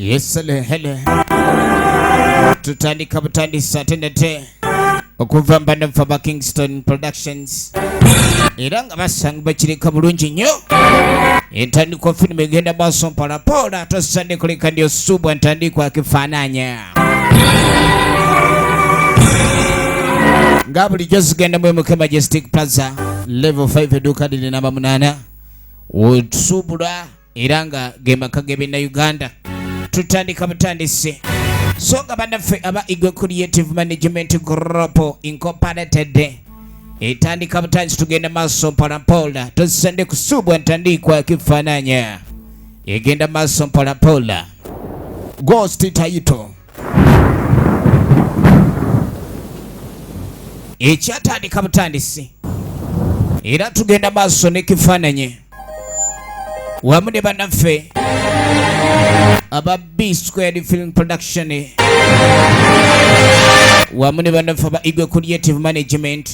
Yeselehele tutandika butandisi ate nate okuva mbanafa ba Kingston Productions era nga basangibwa kireka bulungi nnyo. Entandikwa firimu egenda maaso mpolapola, tosadde kuleka ndi osuubwa ntandikwa akifaananya nga bulijjo zigenda mu MK Majestic Plaza level 5 edduuka liri namba 8 osuubula era nga ge maka g'ebinnauganda. Tutandika butandisi so nga bannaffe aba Eagle Creative Management Group Incorporated etandika butandisi, tugenda maaso mpolampola, tozisande kusuubwa ntandikwa kifaananya egenda maaso mpolampola. Ghost Title ekyatandika butandisi era tugenda maaso n'ekifaananyi wamu ne bannaffe aba B Squared Film Production wamu ne bannaffe aba Igwe Creative Management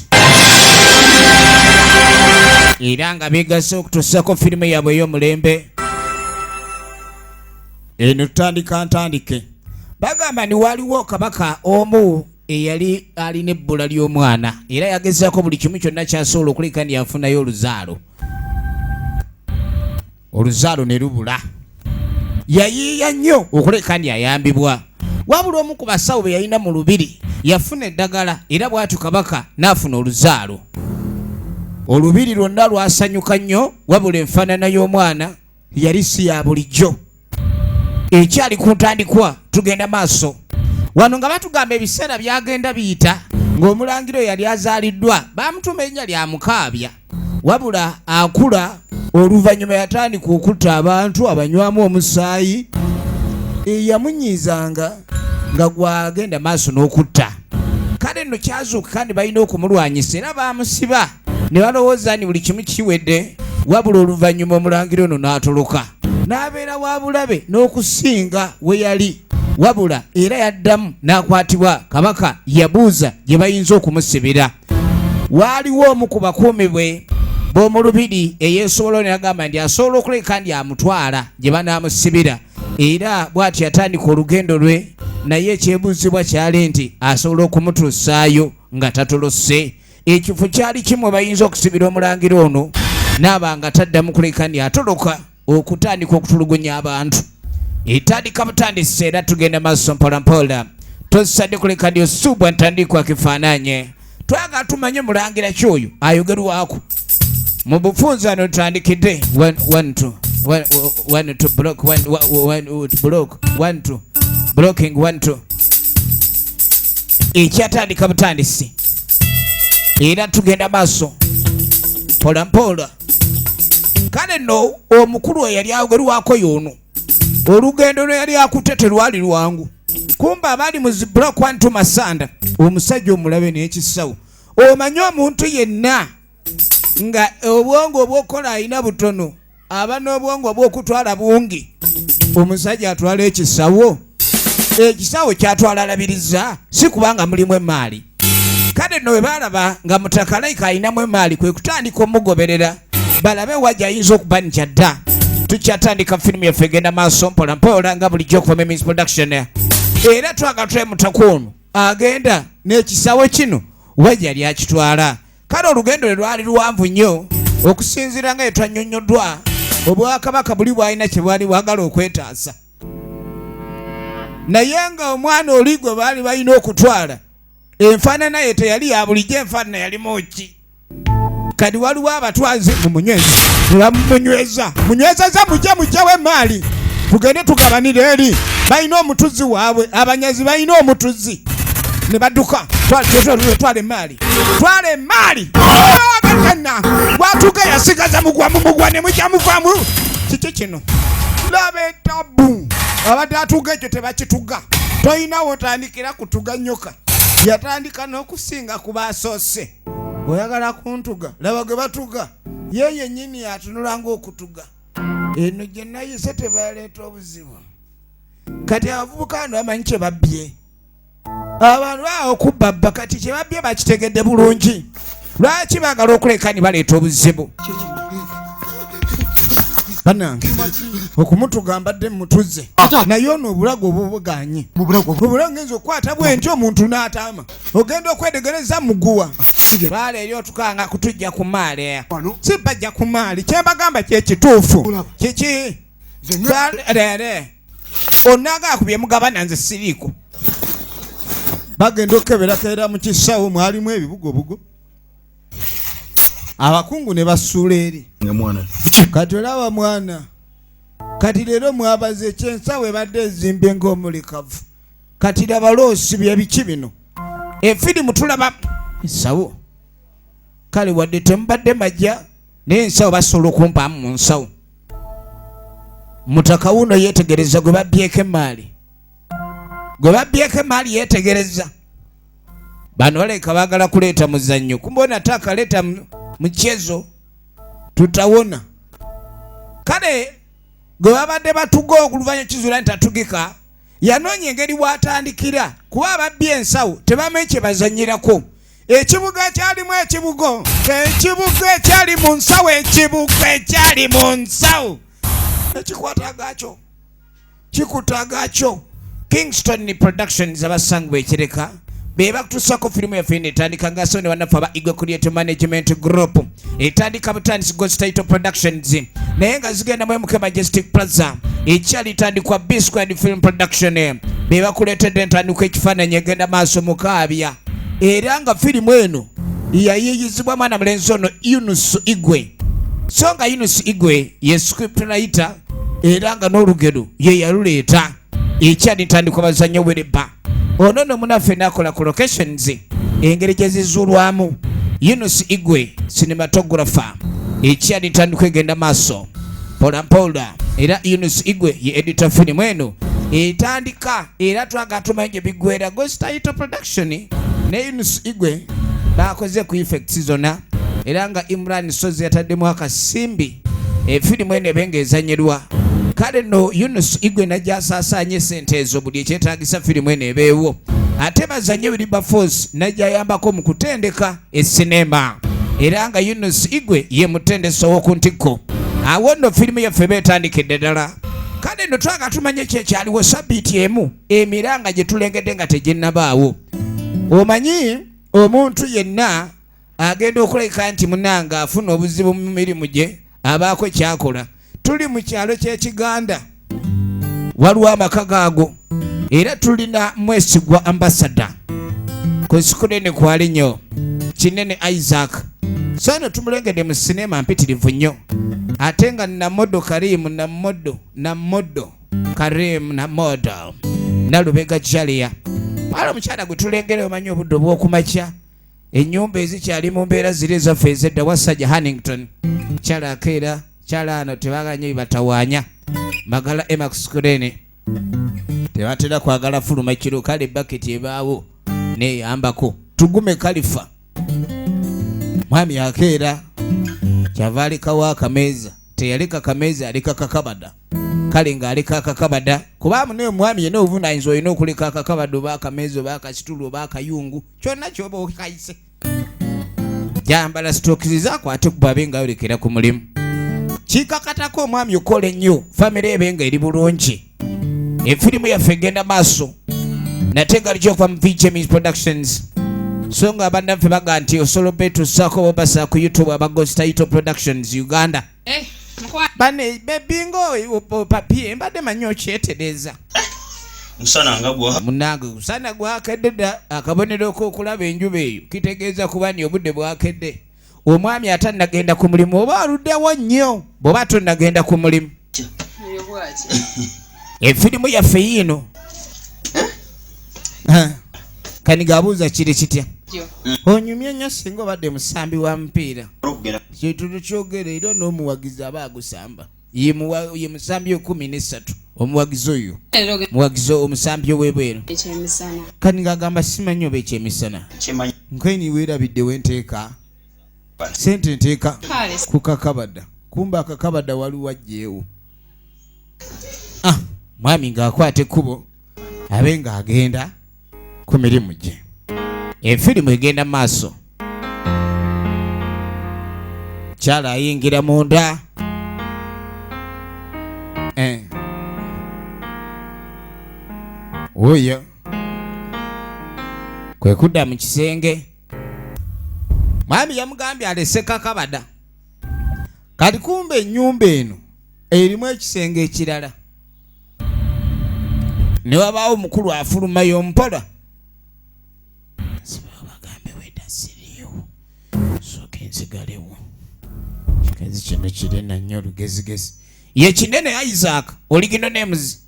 era nga beegasse okutuusaako firimu yaabwe ey'omulembe eno. Tutandika ntandike bagamba ni waliwo kabaka omu eyali alina ebbula ly'omwana era yagezaako buli kimu kyonna kyasobola okuleka nti afunayo oluzaalo, oluzaalo ne lubula. Yayiiya nnyo okuleka nti ayambibwa, wabula omu ku basawo be yalina mu lubiri yafuna eddagala era bw'atyo kabaka n'afuna oluzaalo. Olubiri lwonna lwasanyuka nnyo, wabula enfaanana y'omwana yali si ya bulijjo. Ekyali ku ntandikwa, tugenda maaso wano nga batugamba ebiseera byagenda biyita ng'omulangira oyo yali azaaliddwa bamutuma erinnya lya Mukaabya, wabula akula oluvannyuma yatandika okutta abantu abanywamu omusaayi eyamunyiizanga nga gwagenda maaso n'okutta. Kale nno kyazuuka kandi balina okumulwanyisa era baamusiba ne balowooza ni buli kimu kiwedde, wabula oluvannyuma omulangira ono n'atoloka n'abeera wa bulabe n'okusinga we yali, wabula era yaddamu n'akwatibwa. Kabaka yabuuza gye bayinza okumusibira. Waaliwo omu ku bakuumi bwe b'omu lubiri eyeesobola ne agamba nti asobola okuleka ndi amutwala gye banaamusibira, era bw'atyo yatandika olugendo lwe, naye ekyebuuzibwa kyali nti asobola okumutuusaayo nga tatolose. Ekifo kyali kimwe bayinza okusibira omulangira ono naaba nga taddamu kuleka ndi atoloka okutandika okutulugunya abantu. Etandika butandise era tugenda maaso mpolampola, tosadde kuleka ndi osuubwa ntandikwa kifaananye. Twagala tumanye mulangira ki oyo ayogerwako mu bufunze. Ano tutandikidde 1 2 1 2 block 1 1 block 1 2 blocking 1 2. Ekyatandika butandisi era tugenda maaso mpola mpola. Kale nno omukulu oyo yali ayogerwako y'ono, olugendo lwe yali akutte terwali lwangu. Kumba abali mu zi block 1 2 masanda omusajja omulabe n'ekisawo. Omanyi omuntu yenna nga obwongo obwokukola alina butono, aba n'obwongo obw'okutwala bungi. Omusajja atwala ekisawo, ekisawo kyatwala alabiriza si kubanga mulimu emaali. Kale nno bwe baalaba nga mutakalayika alinamu emaali, kwe kutandika omugoberera balabe wa gy'ayinza okuba nti dda. Tukyatandika firimu yaffe egenda maaso mpola mpola nga bulijjo okuva Memis Production, era twagala tulabe mutaka ono agenda n'ekisawo kino wa gyali akitwala. Kale olugendo lwe lwali luwanvu nnyo okusinziira nga yetwannyonnyoddwa obwakabaka buli bwalina kye bwali bwagala okwetaasa, naye nga omwana oli gwe baali balina okutwala enfaanana ye teyali ya bulijjo, enfaanana yalimu ki? Kati waliwo abatwazi mumunyweza ne bamunyweza munywezeza mujje mujjewo emaali tugende tugabanire eri balina omutuzi waabwe, abanyazi balina omutuzi, ne badduka. Twala emaali, twala emaali. Agana bwatuuka yasigaza mugwa mu mugwa ne mujamuvaamu. Kiki kino? Laba etabu abadde atuuka ekyo tebakituga, tolina wotandikira kutuga nyoka. Yatandika n'okusinga ku basoose. Oyagala kuntuga? Laba gwe batuga, ye yennyini atunula ng'okutuga. Eno gye nayise tebaleeta obuzibu. Kati abavubuka bano bamanyi kye babbye, abantu awo okubbabba. Kati kye babbye bakitegedde bulungi, lwaki baagala okuleka ni baleeta obuzibu? Bannange. Okumutuga mbadde mutuze, naye ono obulago obubuganye obulago ngenza okukwata bwenti omuntu n'ataama ogenda okwedegereza muguwa baala eri otukanga kutujja ku maali si bajja ku maali. Kyembagamba kyekituufu kiki leere onaga akubye mugabana nze siriiko. Bagenda okukeberakeera mu kisawo mwalimu ebibugobugo, abakungu ne basuula eri. Kati olaba mwana, kati leero mwabaze ekyensawo ebadde ezimbye ng'omulikavu. Kati laba loosi byebiki bino efirimu tulaba ensawo. Kale wadde temubadde majja, naye ensawo basobola okumpaamu mu nsawo. Mutaka wuno yeetegereza gwe babbyeko emaali, gwe babbyeko emaali yeetegereza. Bano baleka baagala kuleeta muzannyo, kumbona ate akaleeta mukyezo tutawona. Kale gwe babadde batuga oluvanyuma kizuula nti tatugika, yanoonya engeri w'atandikira kuba ababbi ensawo tebamanyi kye bazannyirako. Ekibuga ekyalimu ekibugo, ekibugo ekyali mu nsawo, ekibugo ekyali mu nsawo ekikwata gakyo kikuta gakyo. Kingston Productions abasangibwa ekireka be bakutuusako firimu yaffe eno etandika nga so ne bannaffe aba Eagle Creative Management Group etandika butandisi Ghost Title Productions, naye nga zigenda mu MK Majestic Plaza ekyali tandikwa B Squared Film Production be bakuleetedde entandikwa ekifaananyi egenda maaso mukaabya. Era nga firimu eno yayiiyizibwa mwana mulenzi ono Yunus Igwe, so nga Yunus Igwe ye script writer era nga n'olugero ye yaluleeta. Ekyali ntandikwa bazannyo wereba ono nno munaffe nakola ku locations engeri gye zizuulwamu. Yunus Igwe cinematographer. Ekyali ntandikwa egenda maaso mpola mpola, era Yunus Igwe ye editor. Firimu eno etandika era twagala tumanyi gye biggwera. Ghost Title Production ne Yunus Igwe bakoze ku effects zonna, era nga Imran Sozi yataddemu akasimbi efirimu eno ebe ng'ezanyirwa. Kale nno Yunus Igwe najja asaasaanye sente ezo buli ekyetaagisa firimu eno ebeewo, ate bazanye Wilberforce najja ayambako mu kutendeka esinema, era nga Yunus Igwe ye mutendesi ow'oku ntikko. Awo nno firimu yaffe eba etandikidde ddala. Kale nno twagala tumanye ki ekyaliwo sabbiiti emu emiranga gye tulengedde nga teginnabaawo. Omanyi omuntu yenna agenda okulabika nti munanga afuna obuzibu mu mirimu gye abaako kyakola. Tuli mu kyalo ky'Ekiganda, waliwo amaka gaago, era tulina mwesigwa ambasada ku sikunene kwali nnyo kinene Isaac. So no tumulengedde mu sinema mpitirivu nnyo, ate nga Namodo Karim, Namodo, Namodo Karim, Namodo Nalubega Jalia wala omukyala gwe tulengera. Omanyi obudde obw'okumakya ennyumba ezikyali mu mbeera ziri ezaffe ezedda Wasajja Hannington kyala akeera kyala ano tebagala nnyo bibatawaanya. Magala Emax Kurene tebatera kwagala fuluma kiro, kale baketi ebaawo neyambako. Tugume Kalifa mwami akeera kyava alekawo akameeza, teyaleka kameeza, aleka kakabada. Kale ng'aleka akakabada kuba munaye omwami yenna obuvunanyizibwa olina okuleka akakabada oba akameeza oba akasitulu oba akayungu kyonna kyoba okayise. Jambala sitokisi zakwate kubabe nga ayolekera ku mulimu. Kikakatako omwami okukola ennyo famire ebe nga eri bulungi. Efirimu yaffe egenda maaso nate nga lijja okuva mu VJ Productions, so nga bannaffe baga nti osobola obetusaako bobasa ku YouTube aba Ghost Title Productions Uganda. Eh, bane bebingo papie mbadde manyi okyetereza. Musana nga gwa Munange, musana gwakedde dda. Akabonero k'okulaba enjuba eyo kitegeeza kuba ni obudde bwakedde. Omwami atannagenda ku mulimu oba aluddewo nnyo bw'oba tonnagenda ku mulimu. Oyo bwaki? Efirimu yaffe yiino. Kaniga abuuza kiri kitya? Jo. Onyumye nnyo singa obadde musambi wa mupiira. Okugenda. Kintu kyogera era n'omuwagizi aba agusamba ye ye musambi 13 omuwagizi oyo. Leero ogenda Muwagizi omusambi ow'ebweru. Ekyemisana. Kaniga agamba simanyi oba ekyemisana. Kimanyi. Nkweni weerabidde wenteeka sente, nteeka Kale. ku kakabada, kumba akakabada waliwo ajjeewo. Ah, mwami ng'akwata ekkubo abe ng'agenda ku mirimu gye. Efirimu egenda maaso, kyala ayingira munda. Wuuyo kwe kudda mu kisenge. Mwami yamugambye alese kakabada. Kati kumbe ennyumba eno erimu ekisenge ekirala. Ne wabaawo omukulu afulumayo mpola. Bagambe weda siriiwo, sooka ensigalewo. Kikazi kino kirena nnyo olugezigezi. Ye kinene Isaac oligino names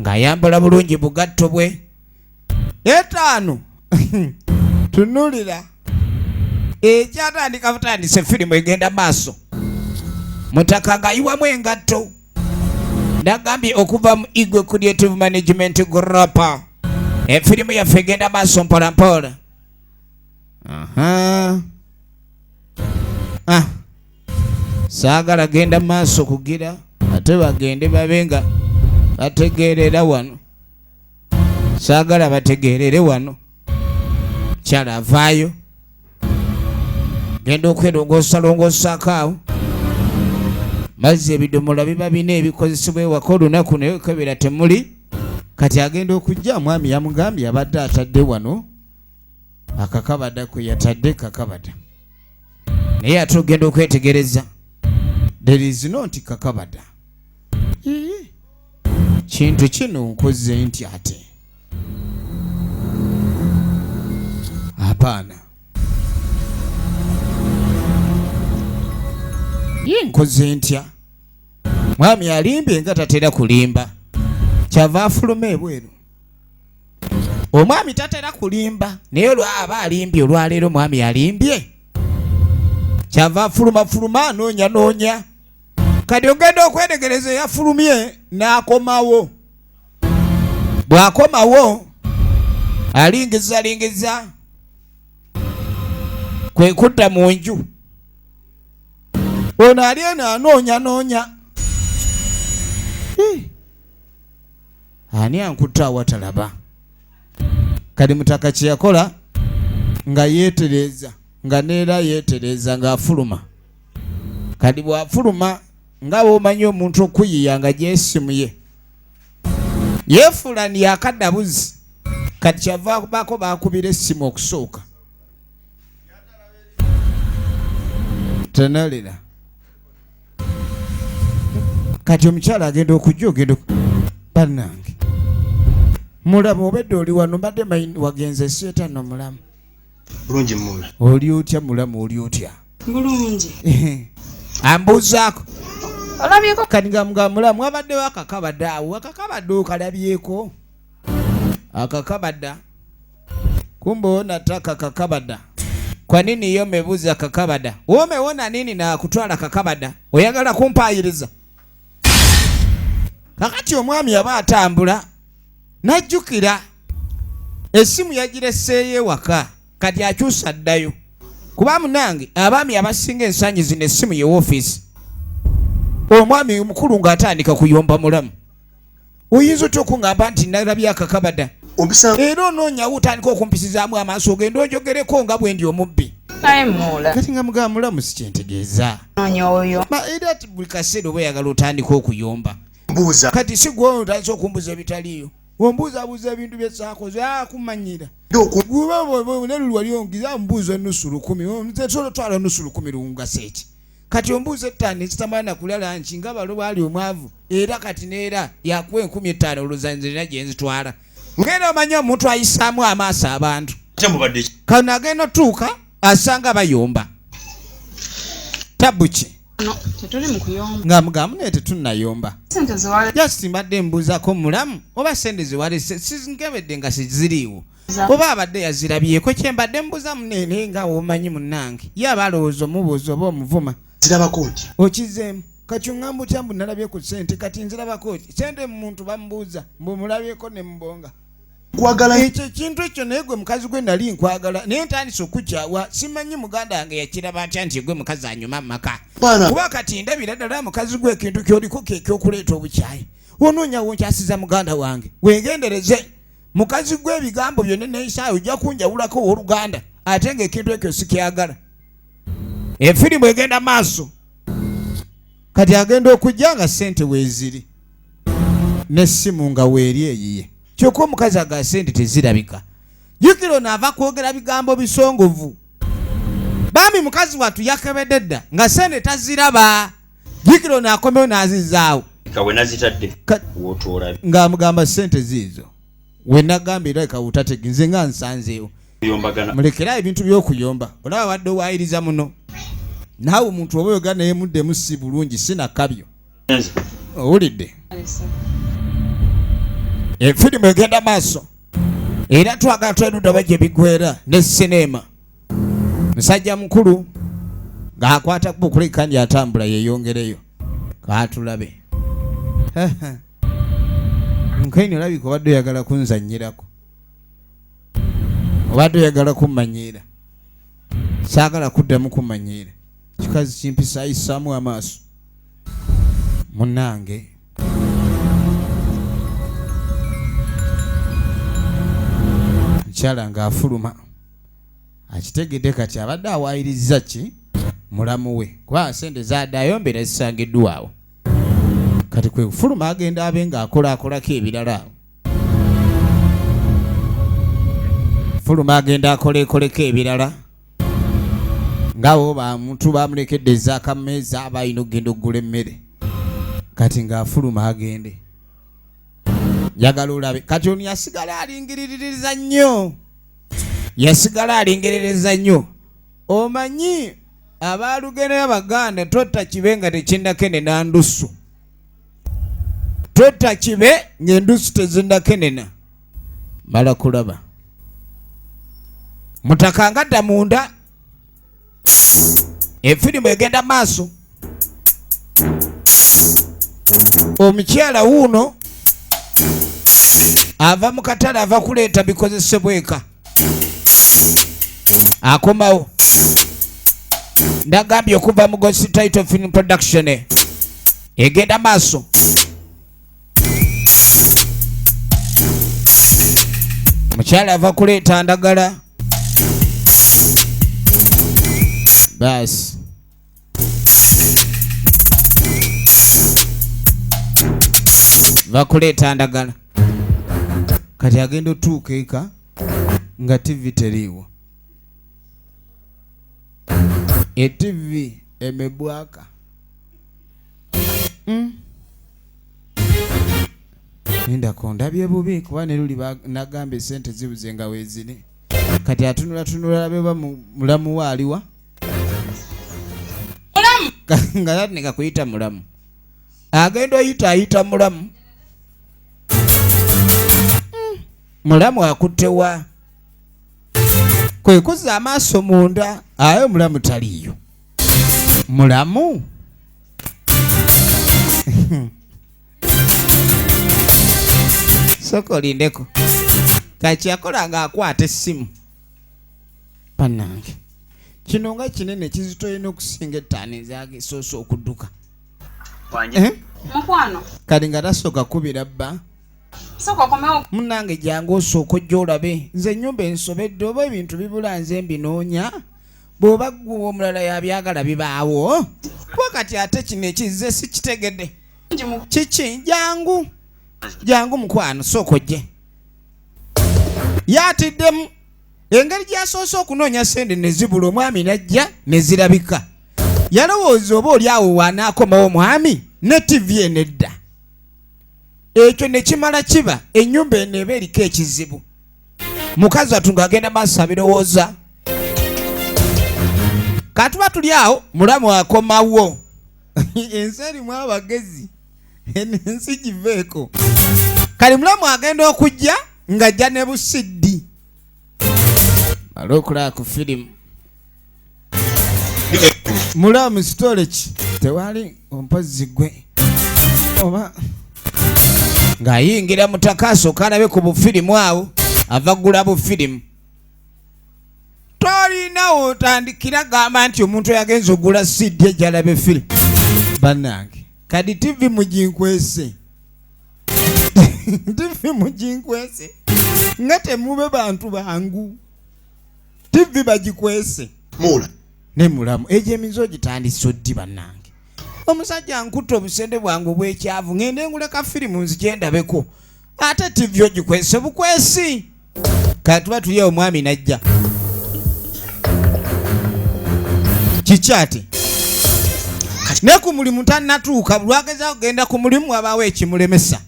ng'ayambala bulungi bugatto bwe etaano. Tunulira ekyatandika butandise firimu egenda maaso. Mutaka ng'ayiwamu engatto. Nagambye okuva mu Igwe Creative Management Group. Efirimu yaffe egenda maaso mpola mpola. Aha. Ah. Saagala genda maaso kugira ate bagende babe nga bategeerera wano. Saagala bategeerere wano. Kyala avaayo. Genda okwerongoosalongoosaako awo. Mazzi ebidomola biba bina ebikozesebwa ewaka olunaku naye okebera temuli. Kati agenda okujja omwami yamugambye abadde atadde wano akakabada kwe yatadde kakabada. Naye ate ogenda okwetegereza there is not kakabada. Kintu kino nkoze nti ate hapana. Ye nkoze ntya? Mwami alimbye nga tatera kulimba. Kyava afuluma ebweru. Omwami tatera kulimba naye olwaba alimbye olwaleero mwami alimbye. Kyava afuluma fuluma anoonya noonya. Kati ogenda okwetegereza eyafulumye n'akomawo. Bw'akomawo alingiza lingiza kwe kudda mu nju. Ono ali eno anoonya noonya. Ani ankutte awatalaba? Kati mutaka kye yakola nga yeetereeza nga neera yeetereeza ng'afuluma. Kati bw'afuluma nga bw'omanyi omuntu okuyiya nga gyesimuye yeefuula ni akaddabuzi. Kati kyava baako baakubira essimu okusooka. Tenalira. Kati omukyala agenda okujja ogenda bannange. Mulamu obedde oli wano mbadde manyi wagenze sieta no mulamu. Bulungi mula. Oli otya mulamu oli otya? Bulungi. Ambuuzaako. Olabyeko? Kati nga mga mulamu abaddewo akakabadde awo akakabadde okalabyeko. Akakabada. Kumbe onataka kakabada. Kwa nini yo mebuza kakabada? Womewona nini na kutwala kakabada? Oyagala kumpayiriza. Kakati omwami aba atambula n'ajjukira essimu yagireseeyo ewaka kati akyusa addayo. Kuba munange abaami abasinga ensangi zino essimu ye woofiisi. Omwami omukulu ng'atandika kuyomba mulamu. Oyinza otya okungamba nti nalabye akakabada? Era onoonyawo otandika okumpisizaamu amaaso ogenda onjogereko nga bwe ndi omubbi. Kati nga mugamba mulamu si kyentegeeza. Era ati buli kaseera oba oyagala otandika okuyomba. Kati si gwe otandise okumbuza ebitaliiyo. Ombuuzabuuza ebintu bye saakoze akumanyira. Ne wali ongiza mbuuza nusu 10,000. Nze nsobola otwala nusu 10,000 lungase ki? Kati ombuuza 5 ezitamala na kulya lanki nga balo bwali omwavu era kati neera yakuwa 5,000 olowooza nze nina gye nzitwala. Ngenda omanye omuntu ayisaamu amaaso abantu. Kano agenda otuuka asanga bayomba. Tabu ki? No, tetuli mu kuyomba. Nga mugamu naye tetunnayomba. Ssente ze wale- Just mbadde mbuuzaako mulamu oba ssente ze walese sinkebedde nga siziriiwo. Oba abadde yazirabyeko kye mbadde mbuuza munene nga womanyi munnange. Ye aba alowooza omubuuza oba omuvuma. Zirabako nti? Okizeemu. Kati oŋŋamba otya mbu nalabye ku ssente kati nzirabako ki? Ssente muntu bamubuuza mbu mulabyeko ne mubonga. Nkwagala ekyo ekintu ekyo naye gwe mukazi gwe nali nkwagala naye ntandise okukyawa. Simanyi muganda wange yakiraba atya nti gwe mukazi anyuma mu maka. Kuba kati ndabira ddala mukazi gwe ekintu ky'oliko ke eky'okuleeta obukyayi. Onoonya wonkyasiza muganda wange. Weegendereze. Mukazi gwe ebigambo byonna n'ensaayo ojja kunjawulako owooluganda ate ng'ekintu ekyo sikyagala. Efirimu egenda maaso. Kati agenda okujja nga ssente weeziri. N'essimu nga weeri eyiye, kyokka omukazi aga sente tezirabika. Jjukira ono ava kwogera bigambo bisongovu. Bambi mukazi wattu yakebedde dda nga sente taziraba. Jjukira ono akomewo n'azizaawo. Kawe nazitadde wotwolabe. Ng'amugamba sente ziizo wenagambye era kawutatege nze nga nsanzeewo. Kuyombagana. Mulekera ebintu by'okuyomba, olaba badde owayiriza muno naawe omuntu oba oyoga naye muddemu si bulungi si nakabyo. Nze. Owulidde efirimu egenda maaso era twagala twenudawa gye bigwera ne sineema. Musajja mukulu ng'akwata bukule kandi atambula yeyongereyo, katulabe. Nkaini olabika obadde oyagala kunzanyirako, obadde oyagala kummanyiira, saagala kuddamu kummanyiira. Kikazi kimpisa ayisaamu amaaso munnange. Mukyala ng'afuluma akitegedde kati abadde awaayiriza ki mulamu we, kuba sente zaddayo mbeera zisangiddwa awo. Kati kwe kufuluma agenda abe ng'akolaakolako ebirala awo. Fuluma agenda akoleekoleko ebirala ng'abo bamuntu bamulekedde ez'akameeza aba alina okugenda okugula emmere. Kati ng'afuluma agende, njagala olabe kati ono yasigala alingiriririza nnyo, yasigala alingerereza nnyo. Omanyi abalugendo abaganda, totta kibe nga tekinnakenena ndusu, totta kibe ng'endusu tezinnakenena. Mala kulaba mutaka ngadda munda, efirimu egenda maaso. Omukyala wuuno ava mu katale, ava kuleeta bikozesebwa eka, akomawo. Ndagambye okuva mu Gosi Title Film Production egenda maaso. Mukyala ava kuleeta ndagala, baasi vakuleeta ndagala. Kati agenda otuuka eka nga TV teriiwo, e TV emebwaka. Lindako ndabye bubi kuba ne luli nagamba esente zibuze nga weeziri. Kati atunula tunula alabe oba mulamu we aliwa nga tatandika kuyita mulamu, agenda oyita ayita mulamu. Mulamu akuttewa kwe kuzza amaaso munda, aye mulamu taliiyo. Mulamu sooka olindeko. Kaki yakola ng'akwata essimu. Bannange, kino nga kinene kizitoye n'okusinga ettaano ezagesoose okudduka. Eh? Mukwano. Kati nga tasooka kubira bba. Sooka okomewo. Munnange jangu osooka ojja olabe nze ennyumba ensobedde, oba ebintu bibula nze mbinoonya, bw'oba ggwe omulala yabyagala bibaawo, kuba kati ate kino ekizze sikitegedde. Kiki? Jangu jangu mukwano, sooka ojje. Yatiddemu engeri gyasoose okunoonya sente ne zibula, omwami najja ne zirabika. Yalowooza oba oli awo wanaakomawo omwami ne TV enedda, ekyo ne kimala kiba ennyumba eno eba eriko ekizibu. Mukazi wattu ng'agenda maaso abirowooza. Katuba tuli awo, mulamu akomawo. Ensi erimu abagezi, eno ensi giveeko. Kali mulamu agenda okujja ng'ajja ne busiddi male okulaba ku firimu. Mulamu sitole ki tewali ompozi gwe oba ng'ayingira mutaka asooka alabe ku bufirimu awo, ava gula bufirimu. Tolina wotandikira gamba nti omuntu yagenza ogula CD ejalabe firimu. Bannange, kati TV muginkwese, TV muginkwese nga temube bantu bangu, TV bagikwese. Mula. Ne mulamu egyo emize ogitandise oddi. Bannange, Omusajja nkutta obusente bwange obwekyavu, ngende ngule ka firimu nzije ndabeko, ate TV ogikwese bukwesi. Kati tuba tuli awo, omwami najja. Kiki ate? Ne ku mulimu tannatuuka, lwageza kugenda ku mulimu wabaawo ekimulemesa.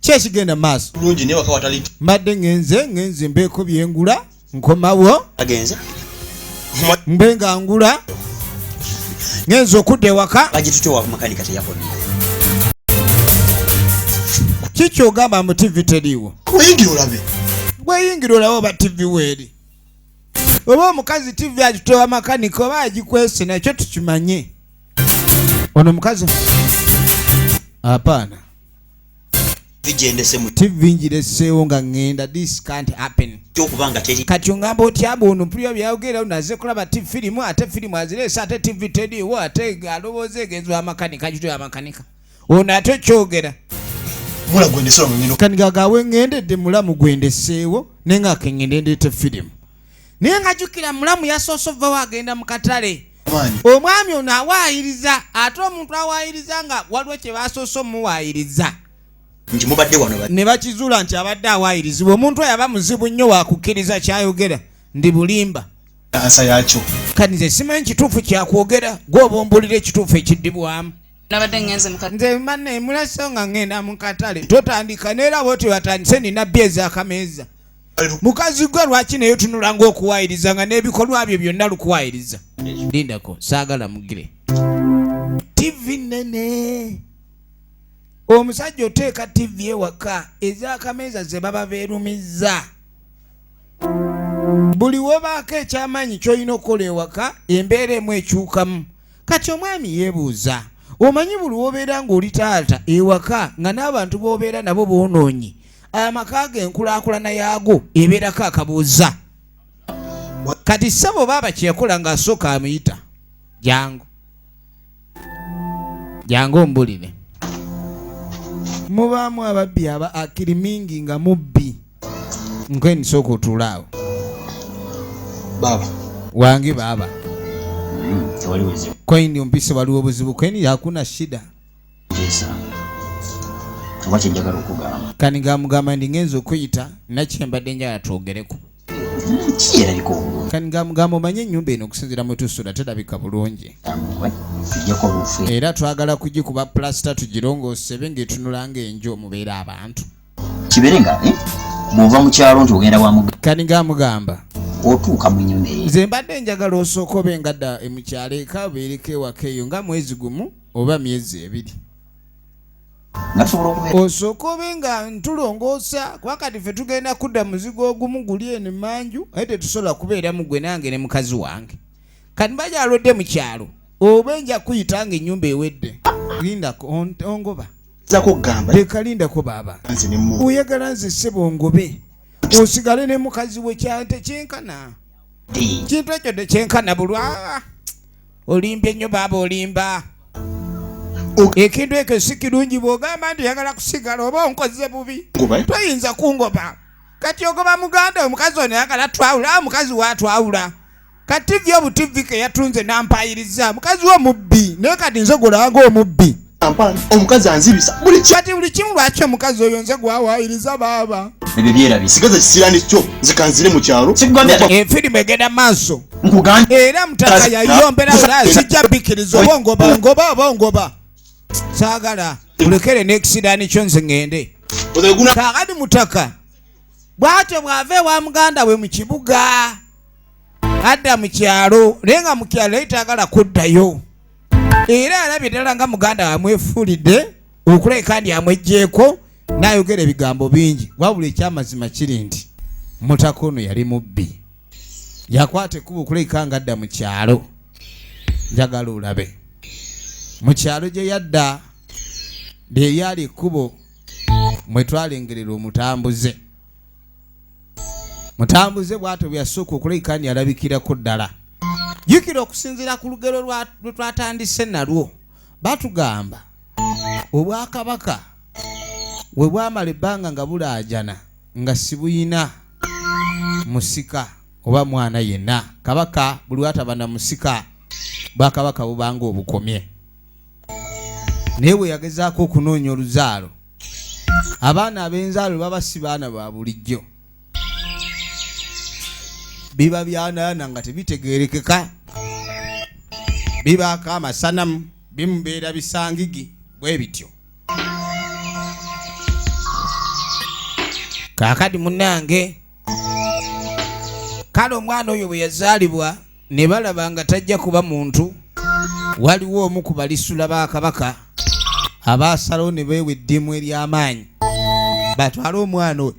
Ki ekigenda mu maaso? Bulungi, naye waka watali. Mbadde ŋŋenze mbeeko byengula, nkomawo. Agenze. Mbe nga ngula, ŋŋenze okudda ewaka. Bagitute wa makanika, teyakomye. Kikyogamba mu TV teriiwo? Oyingira olabe. Bweyingira olabe oba TV weeri, oba omukazi TV agitowa makanika oba agikwese, nakyo tukimanye. Ono omukazi apaana. Vigyendese mu TV ngireseewo nga ŋŋenda. This can't happen. Kyokuba nga teri. Kati ongamba otya ono? Mpulira byayogera, naze kulaba ti firimu, ate firimu azireese, ate TV teriiwo, ate alowooza egenzwa amakanika, kitoya amakanika ono ate kyogera. Mula gwendese nga ngenda. Kaniga gawe ŋŋendedde, mulamu gwendeseewo, naye nga keŋŋende ndeete firimu. Naye nga jjukira mulamu yasoose ovvawo agenda mu katale. Amaanyi. Omwami ono awaayiriza, ate omuntu awaayiriza nga waliwo kye basoose omuwaayiriza. Nti mubadde wano ne bakizuula nti abadde awaayirizibwa. Omuntu oyo aba muzibu nnyo wakukkiriza kyayogera ndi bulimba. Ansa yakyo. Kati nze simanyi kituufu kyakwogera, gwe oba ombulira ekituufu ekiddibwamu. Nabadde ngenze mu katale. Nze manne mulaso nga ŋŋenda mu katale, totandika neera bwoti watandise. Nina bbi ez'akameeza. Mukazi gwe lwaki naye otunula ng'okuwaayiriza nga n'ebikolwa byo byonna lukuwaayiriza? Lindako, saagala mugire TV nene. Omusajja oteeka TV ewaka, ez'akameeza ze baba beerumizza. Buli wobaako ekyamaanyi ky'olina okukola ewaka, embeera emu ekyukamu. Kati omwami yeebuuza, omanyi buli wobeera ng'oli taata ewaka nga n'abantu b'obeera nabo boonoonyi, amaka ge enkulaakulana yaago ebeerako akabuuza. Kati ssebo baaba kyeyakola ng'asooka amuyita, "Jangu, jangu ombulire." Mubaamu ababbi aba akiri mingi nga mubbi nkweni, sooka otuule awo. Baba. Wange baaba. Tewali buzibu. Kweni ompise, waliwo obuzibu? Kweni hakuna shida. Nteesa oba kyenjagala okugamba. Kani gamugamba ndi ngenza okuyita nakyembadde njagala twogereko. Kiyerabika obulungi. Kani gamugamba, omanye ennyumba eno okusinziira mwe tusula terabika bulungi. Tujjako obufu. Era twagala kugikuba pulasita, tugirongoose ebe ng'etunula ng'enju omubeera abantu. Kibeere nga bw'ova mu kyalo nti ogenda wa muga Kani gamugamba, otuuka mu nnyumba eyo. Nze mbadde njagala osooka obe nga dda mukyalo eka, obeereko ewaka eyo nga mwezi 1 oba myezi 2. Nga tusobola okubeera. Osooka obe nga ntulongoosa, kuba kati ffe tugenda kudda muzigo ogumu guli eno emanju, aye tetusobola kubeeramu gwe nange ne mukazi wange. Kati mbagyalodde mu kyalo, oba nja kuyita nga ennyumba ewedde. Lindako, ongoba. Zako kugamba. Leka, lindako baaba. Nze ne mu. Oyagala nze ssebo ongobe osigale ne mukazi we? Tekyenkana, kintu ekyo tekyenkana. Bulwa olimbye nnyo baaba, olimba. Ekintu ekyo si kirungi. Bw'ogamba nti oyagala kusigala, oba onkoze bubi. Ngoba, eh? Toyinza kungoba. Kati ogoba muganda, omukazi ono ayagala twawula, omukazi watwawula. Kati TV obu TV ke yatunze nampayiriza mukazi we omubbi, naye kati nze golanga omubbi. Kampani omukazi anzibisa buli ki. Kati buli kimu lwaki omukazi oyo nze gwawayiriza baaba? Ebyo byerabise. Sigaza kisirani kyo, nze kanzire mu kyalo. Sikugambye ate. Efirimu egenda maaso. Nkugambye. Era mutaka yayombera, sijja bikkiriza, oba ongoba ngoba, oba ongoba saagala, ulekere n'ekisiraani kyo, nze ŋŋende. Oguna. Kaakati mutaka bw'atyo bw'ava ewa muganda we mu kibuga adda mu kyalo, naye nga mu kyalo naye tayagala kuddayo, era alabye ddala nga muganda we amwefuulidde okulabika ndi amweggyeko n'ayogera ebigambo bingi. Wabula ekyamazima kiri nti mutaka ono yali mubbi. Yakwata ekkubo okulabika nga adda mu kyalo. Njagala olabe mu kyalo gye yadda lye lyali ekkubo mwe twalengerera omutambuze. Mutambuze bw'atyo bwe yasooka okulabika nti alabikirako ddala. Jjukira okusinziira ku lugero lwe twatandise nalwo, batugamba obwakabaka we bwamala ebbanga nga bulaajana nga sibuyina musika oba mwana yenna. Kabaka buli lwataba na musika, bwakabaka bubanga obukomye. Naye bwe yagezaako okunoonya oluzaalo, abaana ab'enzaalo baba si baana ba bulijjo, biba byanaana nga tebitegeerekeka, bibaako amasanamu, bimubeera bisangigi bwe bityo. Kaakati munnange, kale omwana oyo bwe yazaalibwa ne balaba nga tajja kuba muntu. Waliwo omu ku balisula ba kabaka abaasalawo ne beewa eddimu ery'amaanyi batwale omwana oyo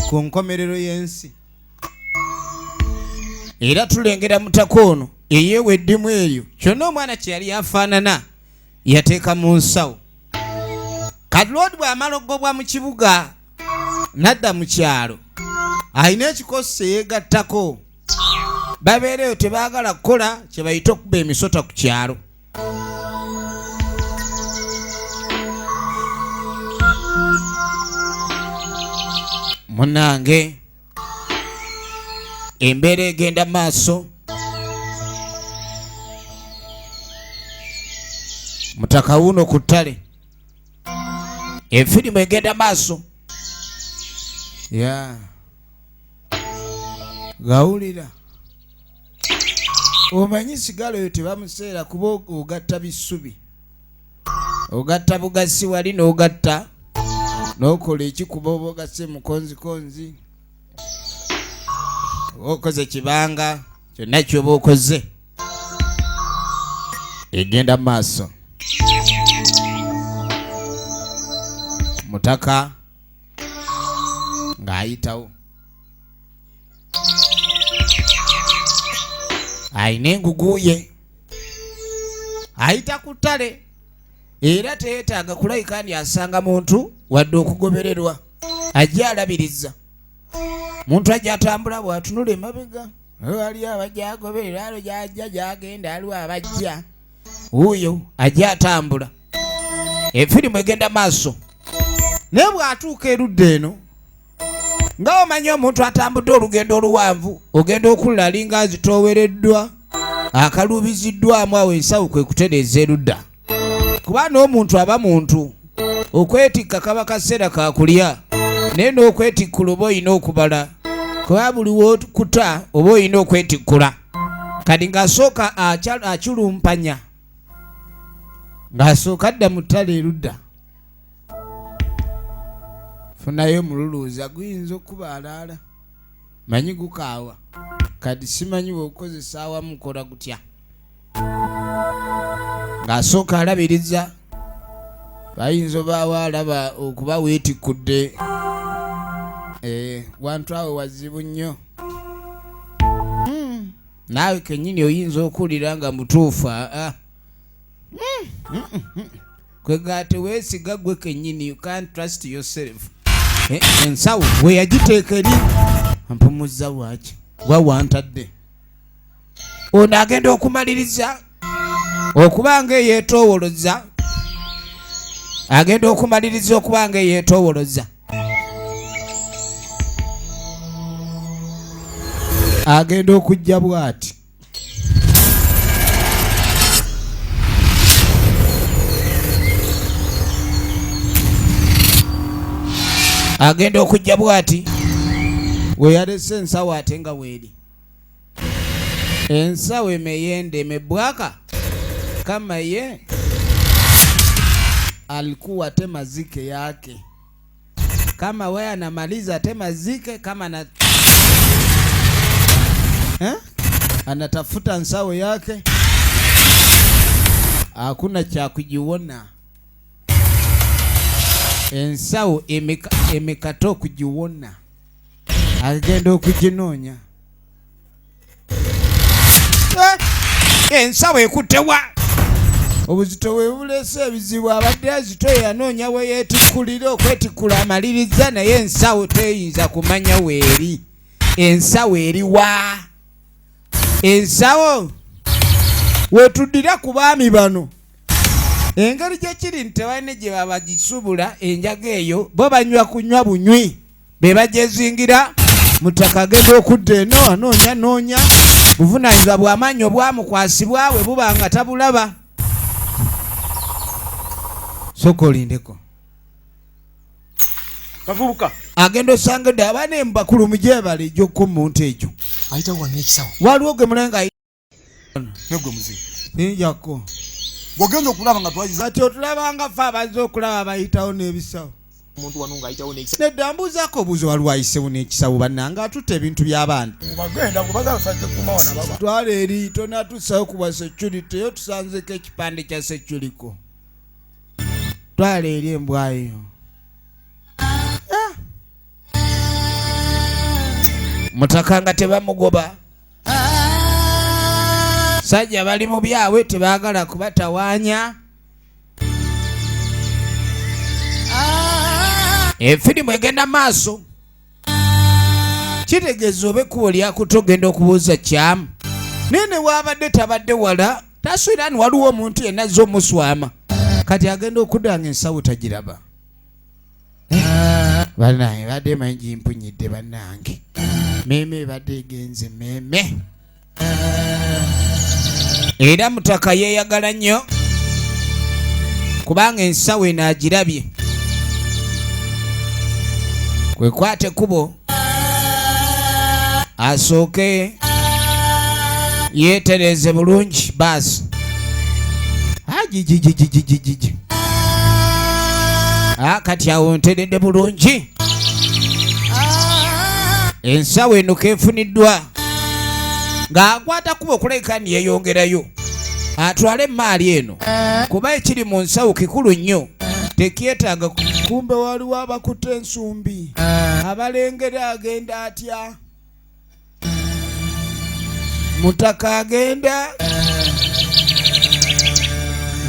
ku nkomerero y'ensi. Era tulengera mutaka ono eyeewa eddimu eryo, kyonna omwana kye yali afaanana yateeka mu nsawo. Kati Lord bw'amala okugobwa mu kibuga n'adda mu kyalo, alina ekikosi kye yeegattako, babeereyo tebaagala kukola kye bayita okuba emisota ku kyalo. Munange, embeera egenda maaso. Mutaka wuuno ku ttale, efirimu egenda maaso ya gawulira. Omanyi sigala oyo tebamuseera kuba ogatta bisubi, ogatta bugasi wali n'ogatta n'okola ekikuba oba ogasse mukonzikonzi oba okoze kibanga, kyonna kyoba okoze egenda mu maaso. Mutaka ng'ayitawo alina engugu ye, ayita ku ttale era teyeetaaga kulabika ndi asanga muntu wadde okugobererwa, ajja alabiriza muntu ajja atambula bw'atunula emabega waliyo abajja agoberera alo gyajja gyagenda aliwo abajja wuuyo ajja atambula. Efirimu egenda maaso, naye bw'atuuka erudda eno nga omanyi omuntu atambudde olugendo oluwanvu ogenda okulula alinga azitoowereddwa akaluubiziddwamu awo ensawo kwe kutereeza erudda, kuba n'omuntu aba muntu okwetikka kaba kaseera ka kulya, naye n'okwetikkula oba olina okubala, kuba buli w'okuta oba olina okwetikkula. Kati ng'asooka akulumpanya ng'asooka adda mu ttale erudda funayo omululuuza guyinza okuba alaala manyi gukaawa, kati simanyi bw'okukozesa awamu kola gutya. Ng'asooka alabiriza bayinza obaawo alaba okuba weetikkudde wantu awo wazibu nnyo. Naawe kennyini oyinza okuwulira nga mutuufu aa kwega teweesiga gwe kennyini, you can't trust yourself. Ensawo we yagiteeka eri mpumuzza waaki gwa wantadde. Ono agenda okumaliriza okuba nga eyeetoowoloza, agenda okumaliriza okuba nga eyeetoowoloza, agenda okujja bw'ati agenda okujja bw'ati we yalese ensawo ate nga weeri ensawo emeyende emebwaka kama ye alikuwa tema zike yake kama wewe anamaliza tema zike kama na eh? Anatafuta nsawo yake hakuna cha kujiona, ensawo emikata okugiwona, agenda okuginoonya. Ensawo ekuttewa obuzito bwe buleese ebizibu, abadde azito yanoonya we yeetikkulira okwetikkula amaliriza, naye ensawo teyinza kumanya weeri. Ensawo eriwa? Ensawo wetuddira ku baami bano, engeri gye kiri nti tebalina gye babagisubula enjaga eyo, bo banywa kunywa bunywi be bagyezingira. Mutaka agenda okudda eno anoonya noonya, buvunaanyizibwa bw'amaanyi obwamukwasibwa bwe buba nga tabulaba. Sooka olindeko. Bavubuka. Agenda osanga dde abaana embakulu mugyebale ejjokko muntu egyo. Ayitawo wano n'ekisawo. Waliwo gwe mulenga Negwe muzeeyi. Sinjako. Bw'ogenda okulaba nga twayiza. Kati otulaba nga ffe abazze okulaba bayitawo n'ebisawo. Omuntu wano ng'ayitawo n'ekisawo. Nedda mbuuzaako obuuzo waliwo ayisewo n'ekisawo bannange atutte ebintu by'abaana. Bagenda kubaza basajja kuma wano baba. Twala eri tonatusawo ku bwa security yo tusanzeko ekipande kya seculiko. Twala eri embwa yo. Mutaka nga tebamugoba. Sajja bali mu byabwe tebaagala kubatawaanya. Efirimu egenda maaso. Kitegeeza oba ekkubo lyakutte ogenda okubuuza kyamu. Naye ne waabadde tabadde wala tasuubira nti waliwo omuntu yenna azze omuswama. Kati agenda okudda nga ensawo tagiraba. Bannange badde manyi gimpunyidde bannange. Mmeeme ebadde egenze mmeeme. Era mutaka yeeyagala nnyo kubanga ensawo eno agirabye. Kwekwata ekkubo asooke yeetereeze bulungi baasi. Agigigigigigigi. Kati awo nteredde bulungi. Ensawo eno keefuniddwa ng'akwata kuba okulabika ni yeeyongerayo atwale emaali eno kuba ekiri mu nsawo kikulu nnyo tekyetaaga. Kumbe waliwo abakutte ensumbi abalengera agenda atya. Mutaka agenda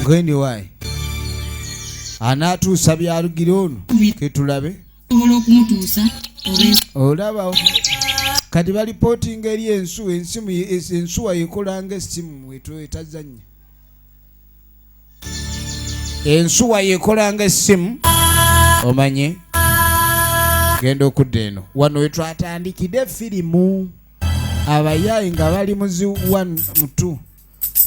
ngendi wayi anaatuusa byalugira ono ketulabe olaba kati balipootinga eri ensuwa ensimu ensuwa yekolanga essimu etazannya ensuwa yekolanga essimu omanye genda okudda eno wano wetwatandikidde firimu abayaayi nga bali mu zi 1 mu 2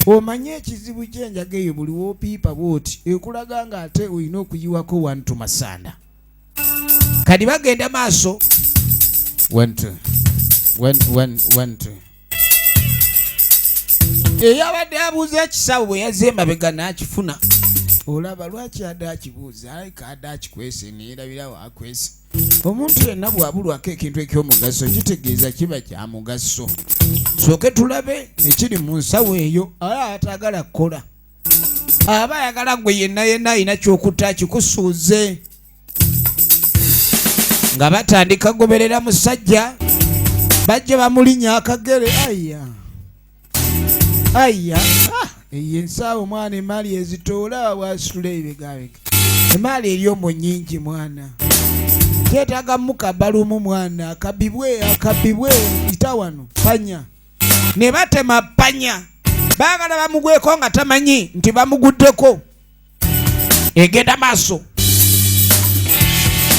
omanye ekizibu ky'enjaga eyo buli w'opiipa bw'oti ekulaga ng'ate olina okuyiwako 1 2 masanda kati bagenda maaso 1 2 1 1 1 2 eyabadde abuuza ekisawo bwe yazze emabega n'akifuna olaba lwaki adde akibuuza alabika adde akikwese neyerabirawo akwese omuntu yenna bw'abulwako ekintu eky'omugaso kitegeeza kiba kya mugaso sooke tulabe ekiri mu nsawo eyo ala atagala kukola aba ayagala gwe yenna yenna alina kyokutta akikusuuze nga batandika goberera musajja bajja bamulinya akagere aya aya eyo ensawo mwana emaali ezitoola wasitula ebibegabega emaali eri omwo nnyingi mwana kyetaaga mukaba lumu mwana akabibwe akabibwe ita wano panya ne batema panya baagala bamugweko nga tamanyi nti bamuguddeko egenda maaso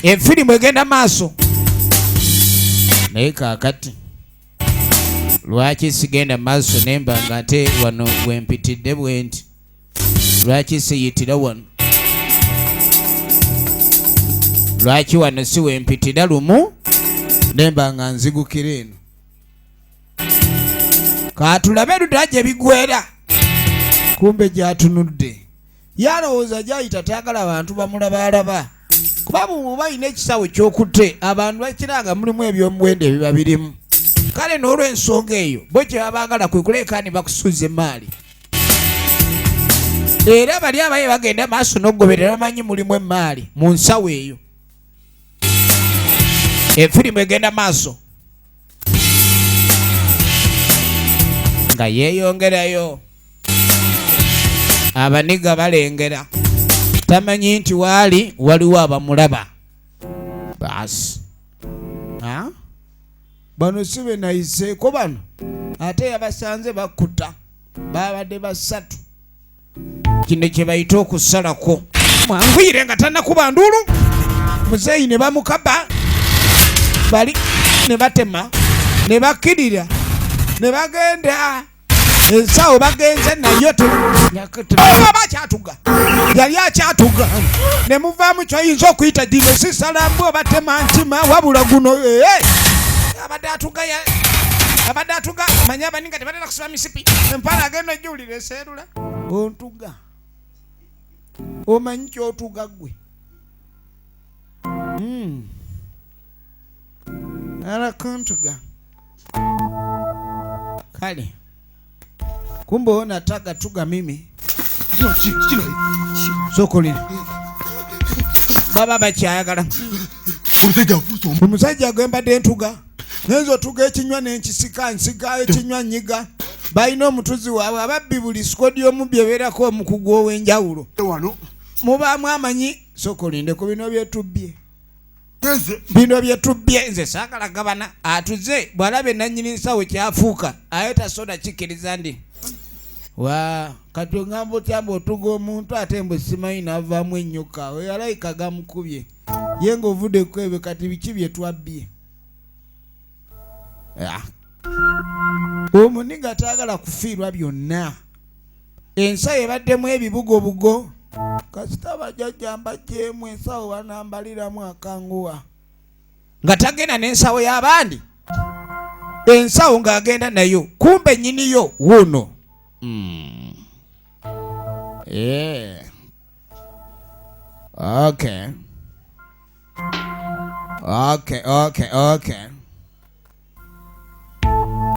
efirimu egenda maaso naye kaakati lwaki sigenda maaso nemba nga ate wano wempitidde bwe nti lwaki siyitira wano lwaki wano si wempitira lumu nemba nga nzigukira eno katulabe erudda gye bigwera kumbe gyatunudde yalowooza gyayita tayagala bantu bamulabalaba kuba bw'oba alina ekisawo ky'okutte abantu bakiranga mulimu ebyomuwendo ebiba birimu kale n'olw'ensonga eyo bo kye babaagala kwe kuleeka ne bakusuuza emaali era bali abaye bagenda maaso n'okugoberera bamanyi mulimu emaali mu nsawo eyo efirimu egenda maaso nga yeeyongerayo abaniga balengera tamanyi nti waali waliwo abamulaba baasi bano si be nayiseeko bano ate yabasanze bakkuta babadde basatu kino kye bayita okusalako mwanguyire nga tannakuba nduulu muzeeyi ne bamukaba bali ne batema ne bakkirira ne bagenda. Ensawo bagenze nayo oba akyatuga, yali akyatuga ne muvaamu kyoyinza okuyita gino si salambu oba temankima, wabula guno abadde atuga, abadde atuga. Manye abaninga tebatera kusiba misipi, empala agenda ojjuwulira eseerula. Ontuga, omanyi kyotuga ggwe. Alakuntuga kale kumbe onataga tuga mimi sokolera baba bakyayagala omusajja gwe mbadde ntuga, ngenza otuga ekinywa nenkisika, nsiga ekinywa nyiga. Balina omutuzi waabwe ababbi, buli sikodi omubbi ebeerako omukugu ow'enjawulo, mubaamu amanyi. Sokolinde ku bino byetubbye, bino byetubbye nze saagala gabana. Atuze bw'alaba enannyini nsawo kyafuuka aye tasoda kikkiriza ndi wa kati ogamba otya mbu otuga omuntu ate mbu simanyi n'avaamu ennyuka oyo alayika gamukubye ye ng'ovudde ku ebyo. Kati biki bye twabbye? Omuniga taagala kufiirwa byonna, ensawo ebaddemu ebibugobugo. Kasita bajjajja mbaggyemu ensawo banambaliramu akanguwa nga tagenda n'ensawo y'abandi, ensawo ng'agenda nayo kumbe nnyiniyo wuuno. Yeah. Okay. Okay, okay, okay.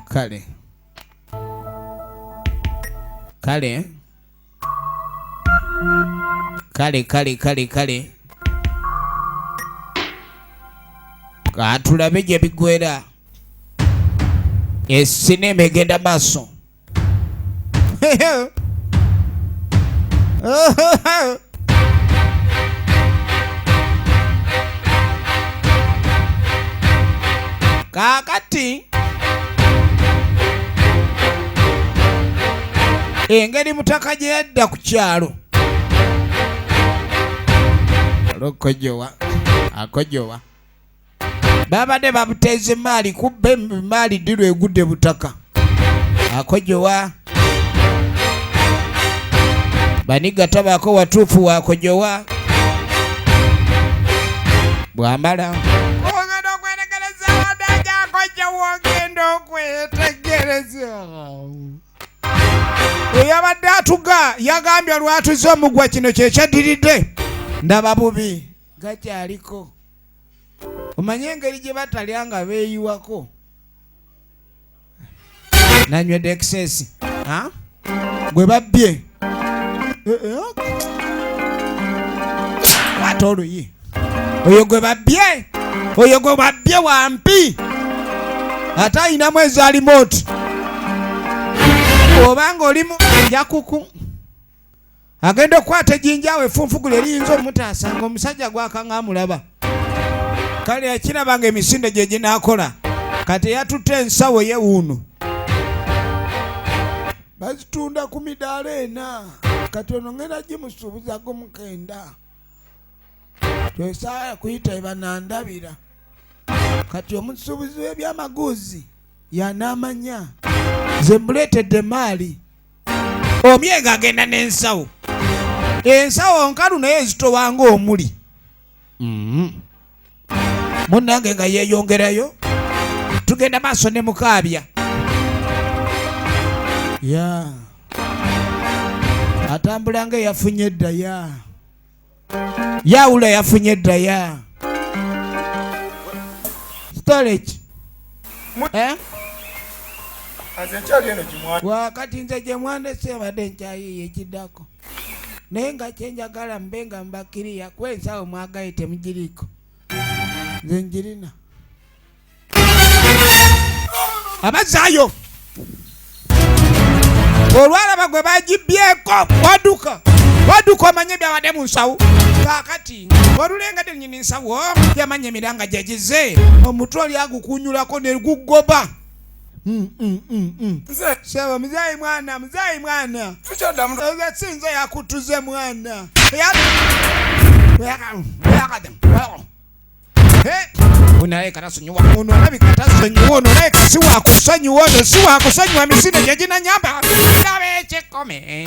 Kale. Kale. Kale, kale, kale, kale. Katulabe gye bigwera. Esinema egenda maaso. Kaakati engeri mutaka gye yadda ku kyalo olokojowa akojowa babadde babuteeza emaali kubba emaali ddirwa egudde butaka akojowa baniga tabaako watuufu wakojowa bwamala ogenda okwetegereza wadaja akojowa ogenda okwetegereza eyabadde atuga yagambye olwatuze omugwa kino kyekyaddiridde ndaba bubi gakyaliko. Omanye engeri gye batalya nga beeyiwako nanywedde excess gwe babbye kwata oluyi oyo gwe babbye, oyo gwe babbye wampi ate ayinamu ezalimooti obanga olimu njakuku agenda okukwata ejjinja awo effunfugula eriyinza omutaasa ng'omusajja gwakanga amulaba. Kale yakiraba nga emisinde gye ginaakola. Kati yatutte ensawo ye wuuno bazitunda ku midaala ena, kati ono ngenda gimusuubuza gumukenda twesaala kuyita ebanandabira. Kati omusuubuzi w'ebyamaguzi yanaamanya nze mbuleetedde maali. Omyenga agenda n'ensawo, ensawo nkalu naye ezitowa ng'omuli. Munnange nga yeeyongerayo, tugenda maaso ne mukaabya ya atambula nga eyafunye edda ya yawula yafunye edda ya storage. Wakati nze gye mwandese badde nkyayiiya ekiddako, naye nga kyenjagala mbe nga mbakiriya kuba ensawo mwagaye temugiriiko, nze njirina. Abazaayo olwalaba gwe bagibyeko waduka waduka omanye byabadde mu nsawo. Kaakati olulengedde nyini nsawo yamanya emiranga gyegize omutwe oli agukunyulako ne gugoba. Sebo muzeeyi mwana, muzeeyi mwana, sinze yakutuze mwana. Ono alabika tasonyiwa, ono alabika tasonyiwa, ono alabika si wakusonyiwa, ono si wakusonyiwa. Misinde gye ginanyamba laba ekikome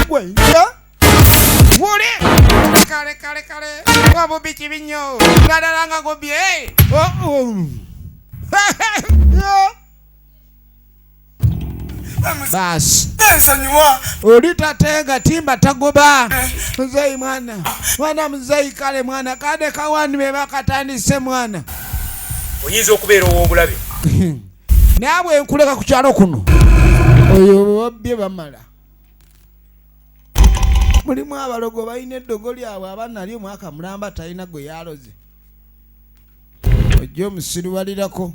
wuli kale kale kale, obubbi kibi nnyo naddala nga gubbye. Oh, oh. Baasi oli tatenga timba tagoba muzeyi mwana mwana muzeyi kale mwana kade kawani be bakatandise mwana. Oyinza okubeera ow'obulabe. Naabwe nkuleka ku kyalo kuno, oyo babbye bamala. Mulimu abalogo balina eddogo lyabwe, aba nali omwaka mulamba talina gwe yaloze, ojja omusiriwalirako.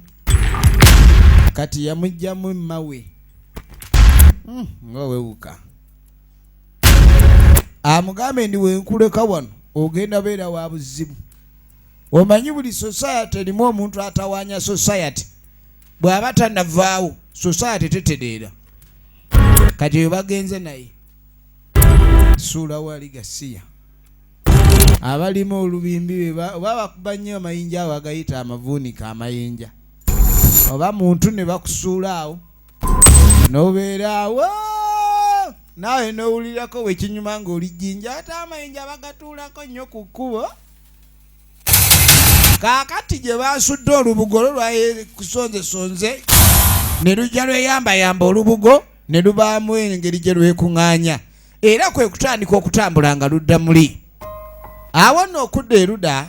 Kati yamugjamu emmawe nga wewuka amugambe ndi wenkuleka wano ogenda beera wa buzibu. Omanyi buli society erimu omuntu atawaanya society, bw'aba tanavaawo society tetereera. Kati oyo bagenze naye suula wali gasiya abalimu olubimbi oba bakuba nnyo amayinja awo agayita amavuunika amayinja, oba muntu ne bakusuula awo n'obeera awo naawe n'owulirako wekinyuma ng'oli jjinja, ate amayinja bagatuulako nnyo ku kkubo. Kaakati gye basudde olubugo olwo lwakusonzesonze ne lujja lweyambayamba olubugo ne lubaamu engeri gye lwekuŋŋaanya, era kwe kutandika okutambula nga ludda muli. Awo nno okudda eruda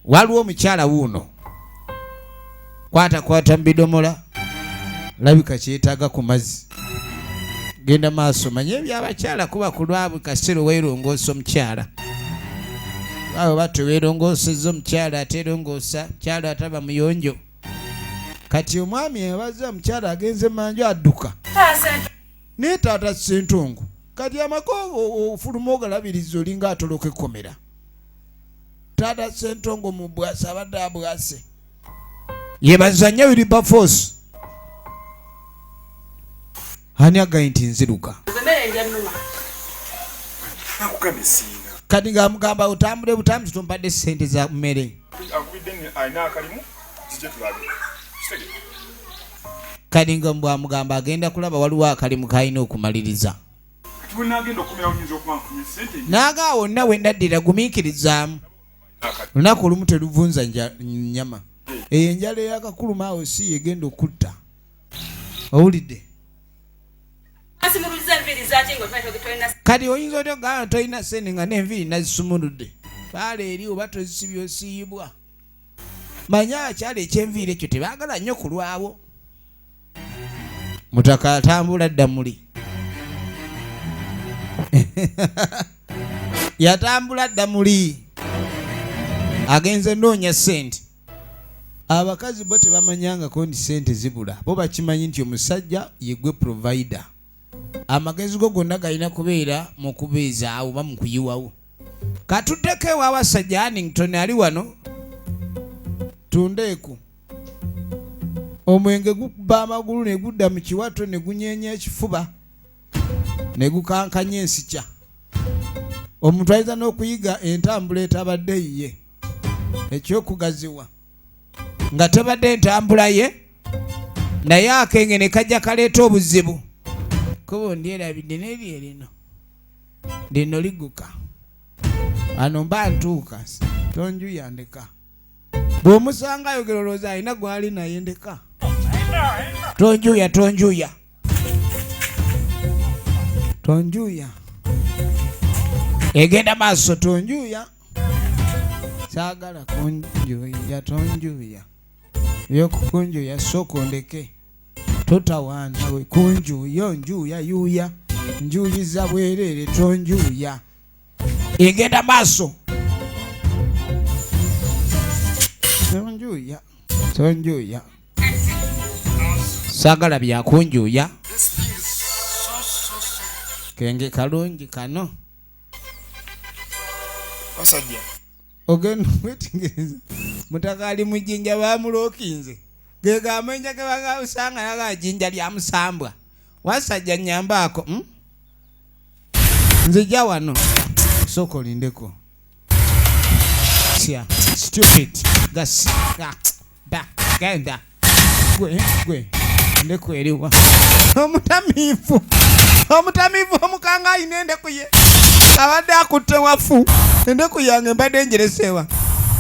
waliwo omukyala wuuno kwatakwata mu bidomola, labika kyetaaga ku mazzi. Genda maaso, manye ebyabakyala kuba ku lwabwe kaseera weerongoosa omukyala abo batyo beerongoosezza omukyala ateerongoosa mukyala ataba muyonjo. Kati omwami abaza omukyala agenze manju adduka naye taata Ssentongo. Kati amaka ofuluma ogalabiriza olinga atoloka ekkomera. Taata Ssentongo mu bwase abadde abwase yebaza nnyo Wilberforce. Ani agaye nti nziruka? Kati ng'amugamba otambule butambuzi, tompadde ssente za mmere. Kati nga bwamugamba agenda kulaba waliwo akalimu kalina okumaliriza, naaga wonna we ndaddira gumiikirizaamu, lunaku olumu teruvunza nnyama. Eyo enjala eyakakuluma awo si yegenda okutta, owulidde? Kati oyinza otya okugamba tolina ssente nga n'enviiri nazisumuludde? Baala eri oba tozisibye osiyibwa. Manye abakyala ekyenviiri ekyo tebaagala nnyo kulwawo. Mutaka atambula dda muli yatambula dda muli agenze noonya ssente. Abakazi bo tebamanyangako nti ssente zibula, bo bakimanyi nti omusajja yegwe provider. Amagezi go gonna galina kubeera mu kubeezaawo oba mu kuyiwawo. Katuddeko ewa Wasajja Hannington ali wano tundeeku. Omwenge gukuba amagulu ne gudda mu kiwato ne gunyeenya ekifuba ne gukankanya ensikya. Omuntu ayinza n'okuyiga entambula etabadde yiye, ekyokugaziwa nga tebadde entambula ye, naye akenge ne kajja kaleeta obuzibu. Kubo ndyerabidde nerye lino lino liguka ano mba ntuuka tonjuya ndeka. Bw'omusanga ayogera olowooza alina gwali naye, ndeka tonjuya tonjuya tonjuya egenda maaso tonjuya saagala kunjuya tonjuya ebyokukunjuya sooka ondeke totawaana we kunjuya onjuya yuya njuyiza bwereere tonjuya egenda maaso tonjuya tonjuya saagala byakunjuya kenge kalungi kano. Wasajja. Ogenda wetegereza mutaka ali mu jjinja bamulookinze gega amayinja ge bagasanga naga jjinja lya musambwa. Wasajja nyambaako, Nzija wano sooka olindeko. Tya stupid. Gasi da genda gwe gwe endeku eriwa? Omutamiivu, omutamiivu omukanga alina endeku ye abadde akutte wafu. Endeku yange mbadde njeresewa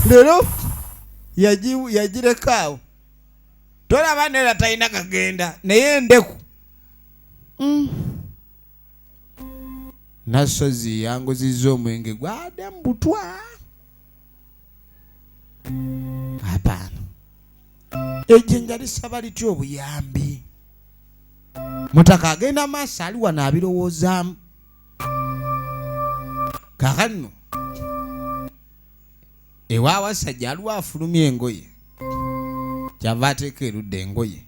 leero yagirekaawo. Tolaba neera talina kagenda naye endeku. Nasozi yanguzizza omwenge gwadde mu butwa. Apaana, ejjinja lisaba litya obuyambi? Mutaka agenda maaso, ali wano abirowoozaamu. Kaakano ewawasajja aliwo afulumya engoye, kyava ateeka erudda engoye.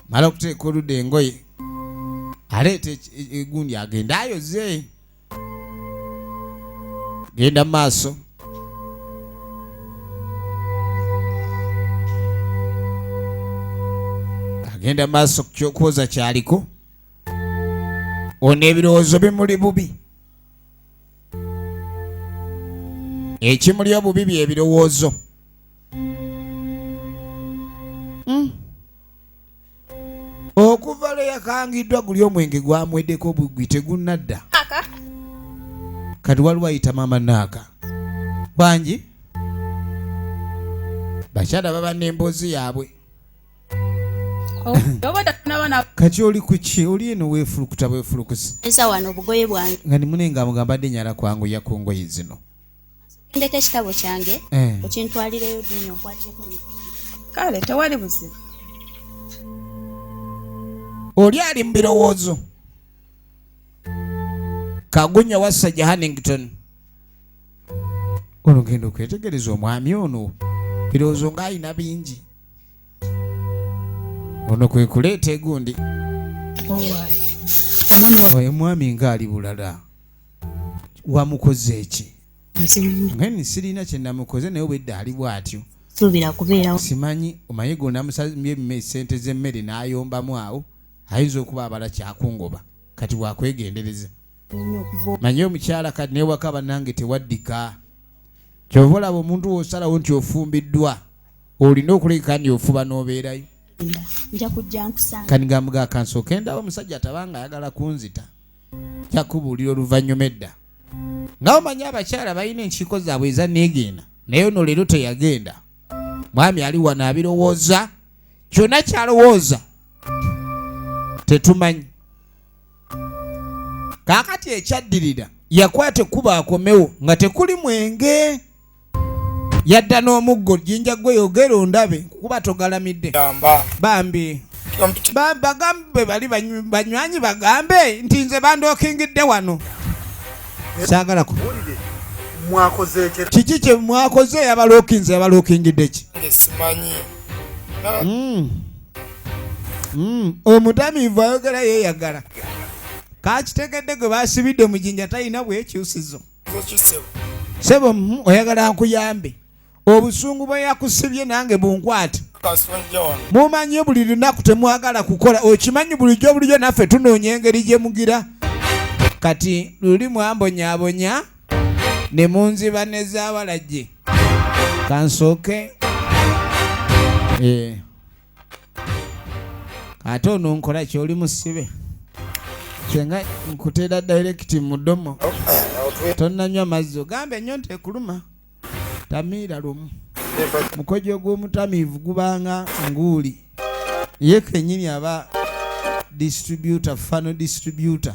Mala okuteeka oludda engoye, aleeta egundi agenda ayoze. Genda maaso, agenda maaso ku kyokwoza kyaliko. Ono ebirowoozo bimuli bubi. Ekimuli obubi byebirowoozo. Okuva lwe yakangiddwa guli omwenge gwamweddeko bugwi tegunnadda. Kati waliwo ayita maama Naaka. Bangi bakyala baba n'emboozi yaabwe. Kati oli kuki? Oli eno weefulukuta bwefulukusi. Eza wano obugoye bwange. Nga ni munenga amugamba mbadde nyala kwanguya ku ngoye zino. Ndeka ekitabo kyange okintwalireyo deni onkwatireko. Kale tewali buzibu. Oli ali mu birowoozo. Kagunya Wasajja Hannington ono genda okwetegereza omwami ono, birowoozo ng'alina bingi. Ono kwe kuleeta egundi. Oyo omwami ng'ali bulala, wamukoze eki? Ngeni sirina kye namukoze, naye obwedda ali bw'atyo. Suubira kubeerawo. Simanyi, omanyi gonamusabye sente z'emmere n'ayombamu awo, ayinza okuba abala kyakungoba. Kati wakwegendereza. Manyi omukyala kati newaka bannange tewaddika. Kyova olaba omuntu w'osalawo nti ofumbiddwa, olina okuleka nti ofuba n'obeerayo. Nja kujja nkusanga. Kati ngamuga akansooke ndaba omusajja atabanga ayagala kunzita, nja kubuulira oluvannyuma edda. Nga omanyi abakyala balina enkiiko zaabwe eza neegenda, naye ono leero teyagenda. Mwami ali wano abirowooza, kyonna kyalowooza tetumanyi. Kaakati ekyaddirira, yakwata ekkubo akomewo nga tekuli mwenge. Yadda n'omuggo. Jjinja gwe yogera ondabe kuba togalamidde. Bambi bagambe bali banywanyi bagambe nti nze bandookingidde wano, saagala ku Mwakoze ki? Kiki kye mwakoze? Yabalookinze, yabalokingidde ki? Simanyi. Omutamiivu ayogera yeeyagala. Kakitegedde gwe basibidde mu jjinja talina bwekyusizo. Sebo, oyagala nkuyambe? Obusungu bwe yakusibye nange bunkwate. Mumanyi buli lunaku temwagala kukola. Okimanyi bulijjo bulijjo naffe tunoonya engeri gye mugira. Kati luli mwambonyaabonya ne munziba nezaawalajje. Kansooke. Ate ono nkola kyoli musibe, kyenga nkuteera direct mu ddomo. Tonnanywa mazzi, ogambe ennyonta ekuluma. Tamiira lumu mukojo gw'omutamiivu gubanga nguuli. Ye kennyini aba distributor, funnel distributor,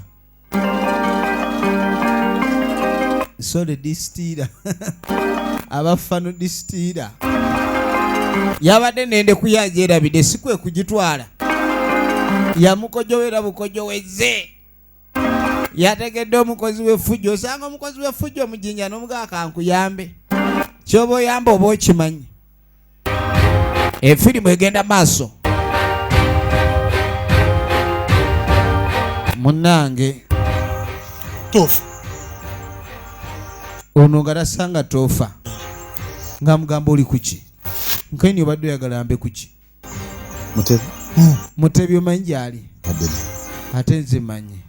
sorry, distiller, aba funnel distiller. Yabadde nende kuyagyerabidde, si kwe kugitwala. Yamukojowera bukojoweze. Yategedde omukozi w'effujjo. Osanga omukozi w'effujjo omujinja n'omugaa kankuyambe, kyoba oyamba oba okimanyi. Efirimu egenda maaso munnange. Tofa. Ono nga tasanga tofa, nga mugamba oli kuki? Nkeni obadde oyagala mbe kuki? Mutebi. Mutebi omanyi gyali? Addene. Ate nze manyi.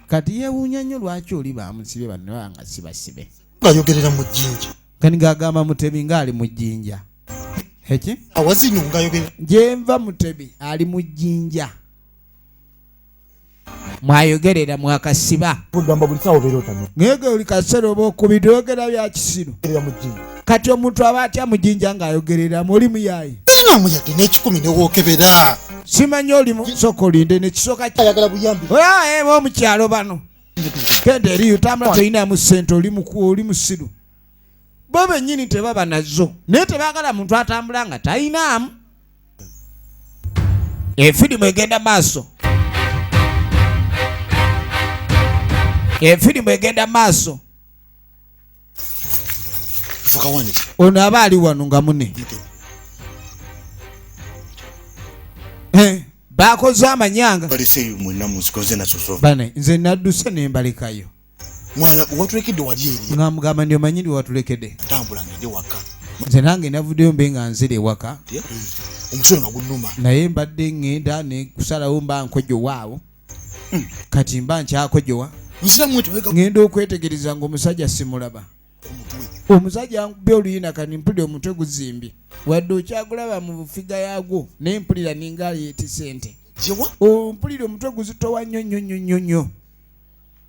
Kati yeewuunya nnyo lwaki oli bamusibye, banno nga sibasibe. Ng'ayogerera mu jjinja. Kani ng'agamba Mutebi ng'ali mu jjinja. Eki? Awazino ngayogera. Gyenva Mutebi ali mu jjinja. Mwayogerera mwakasiba. Kugamba buli sawa obeera otamye. Naye gwe buli kaseera oba okubidde oyogera bya kisiru. Era mu jjinja. Kati omuntu aba atya mu jjinja ng'ayogereramu oli muyaaye? Sirina muyadde n'ekikumi ne wookebera. Simanyi oli mu sooka olinde ne kisooka ki- Ayagala buyambi. Oya, b'omu kyalo bano. Genda eriyo tambula tolinamu ssente oli oli musiru. Bo bennyini tebaba nazo naye tebaagala muntu atambula nga talinaamu. Efirimu egenda maaso. Efirimu egenda maaso. Fuka wani. Ono aba ali wano nga mune. Mutebi. Bakoze amanyanga. Baleseeyo mwenna mu nsiko nze nasoso. Bane nze nadduse ne mbalekayo. Mwana watulekedde wali eri. Nga mugamba ndi omanyi ndi watulekedde. Tambula ngende waka. Nze nange navuddeyo mbe nga nzira ewaka. Omusolo nga gunnuma. Naye mbadde ŋŋenda ne kusalawo mba nkojowa awo. Kati mba nkyakojowa. Nziramu nti wega ŋŋenda okwetegereza ng'omusajja simulaba. omutwe. Omusajja ankubye oluyina kati mpulira omutwe guzimbye. Wadde okyagulaba mu bufiga yaagwo naye mpulira ninga yeetisse ente. Jewa? Mpulira omutwe guzitowa nnyo nnyo nnyo nnyo nnyo.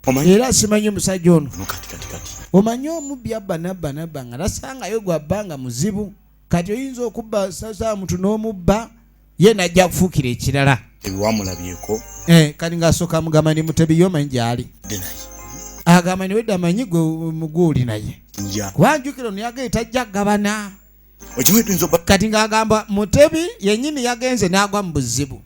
Omanyi? Era simanyi omusajja ono. Ono kati kati kati. Omanyi omubbi abba nabba nabba nga tasangayo gwabba nga muzibu. Kati oyinza okubba sasa muntu n'omubba ye najja kufuukira ekirala. Ebiwamulabyeko. Kati ng'asooka amugamba ni Mutebi yo omanyi gy'ali. Dde naye. Agamba ni wedde amanyi gwe mugwe oli naye. Nja. Kuba njukira ono yagaye tajja kugabana. Okimanyi tuyinza obba. Kati ng'agamba Mutebi yennyini yagenze n'agwa mu buzibu.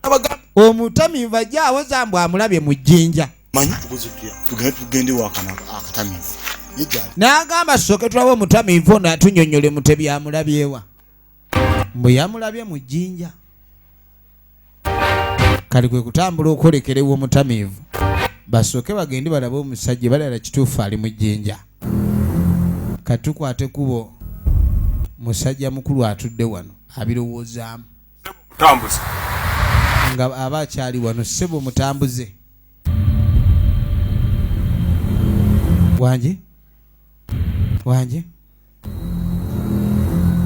Abagamba. Omutamiivu ajja awoza mbu amulabye mu jjinja. Manyi tukoze tutya? Tugende tugende wakana akatamiivu. Ye gy'ali. N'agamba sooke tulabe omutamiivu ono atunyonnyole Mutebi amulabyewa. Mbu yamulabye mu jjinja. Kali kwe kutambula okwolekera ew'omutamiivu. Basooke bagende balabe omusajja balala kituufu ali mu jjinja. Katukwate kubo musajja mukulu atudde wano abirowoozaamu. Mutambuze. Nga aba akyali wano ssebo mutambuze. Wangi? Wangi?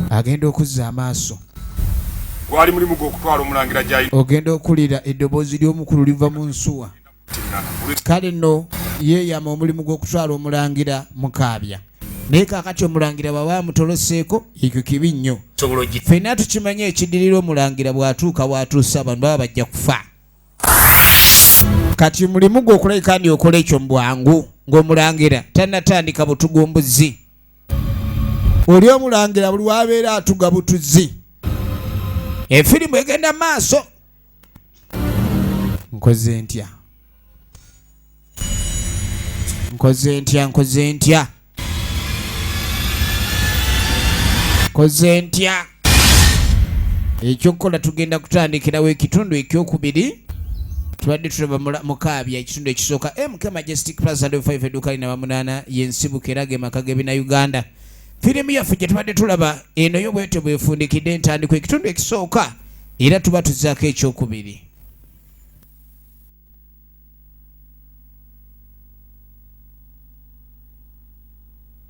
Agenda okuzza amaaso. Gwali mulimu gw'okutwala omulangira gy'alina. Ogenda okulira eddoboozi ly'omukulu liva mu nsuwa. Kale nno yeeyama omulimu gw'okutwala omulangira mukaabya. Naye kaakati omulangira bw'aba amutoloseeko ekyo kibi nnyo. Ffenna tukimanyi ekiddirira omulangira bw'atuuka w'atuuse abantu baba bajja kufa. Kati mulimu gwe okulabika ndi okola ekyo mu bwangu ng'omulangira tannatandika butugumbuzi. Oli omulangira buli w'abeera atuga butuzi. Efirimu egenda maaso. Nkoze ntya? Nkoze ntya? Nkoze ntya? Nkoze ntya? Ekyokukola tugenda kutandikirawo ekitundu ekyokubiri. Tubadde tulaba mukaabya ekitundu ekisooka. MK Majestic Plaza 5 edduuka lina 8 y'ensibuko era ge maka g'ebina Uganda. Firimu yaffe gye tubadde tulaba eno yo bwetyo bwefundikidde entandikwa ekitundu ekisooka era tuba tuzzaako ekyokubiri.